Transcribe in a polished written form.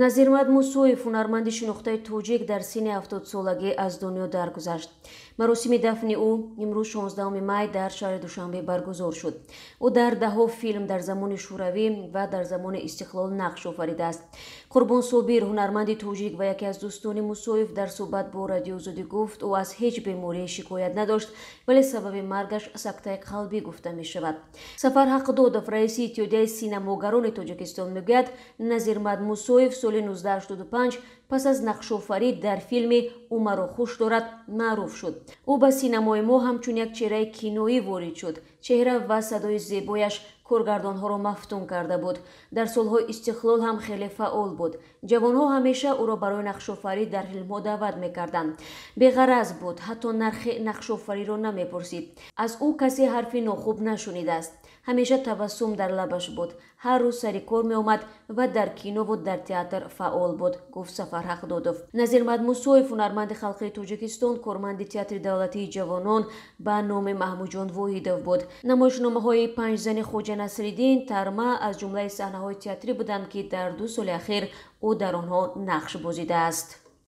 Назирмад Мусоев, ҳунарманди шинохтаи тоҷик, дар синни 70-солагӣ аз дунё даргузашт. Маросими дафни ӯ имрӯз, 16 май, дар шаҳри Душанбе баргузор шуд. Ӯ дар даҳҳо филм дар замони Шӯравӣ ва дар замони истиқлол нақш офаридааст. Қурбон Собир, ҳунарманди тоҷик ва яке аз дӯстони Мусоев, дар суҳбат бо Радиои Озодӣ гуфт, ӯ аз ҳеҷ беморие шикоят надошт, вале сабаби маргаш сактаи қалбӣ гуфта мешавад. Сафар Ҳақдодов, раиси Иттиҳодияи синамогарони Тоҷикистон, мегӯяд, Назирмад Мусоев соли 1985 пас аз нақшофарӣ дар филми «Ӯ маро хуш дорад» маъруф шуд. Ӯ ба синамои мо ҳамчун як чеҳраи киноӣ ворид шуд. Чеҳра ва садои зебояш коргардонҳоро мафтун карда буд. Дар солҳои истиқлол ҳам хеле фаъол буд. Ҷавонҳо ҳамеша ӯро барои нақшофарӣ дар филмҳо даъват мекарданд. Беғараз буд, ҳатто нархи нақшофариро намепурсид. Аз ӯ касе ҳарфи нохуб нашунидааст. Ҳамеша табассум дар лабаш буд. Ҳар рӯз сари кор меомад ва дар кинову дар театр фаъол буд, гуфт Сафар Ҳақдодов. Назирмад Мусоев, ҳунарманди халқии Тоҷикистон, корманди Театри давлатии ҷавонон ба номи Маҳмудҷон Воҳидов буд. Намоишномаҳои «Панҷ зани Хоҷа Насриддин», «Тарма» аз ҷумлаи саҳнаҳои театрӣ буданд, ки дар 2 соли ахир ӯ дар онҳо нақш бозидааст.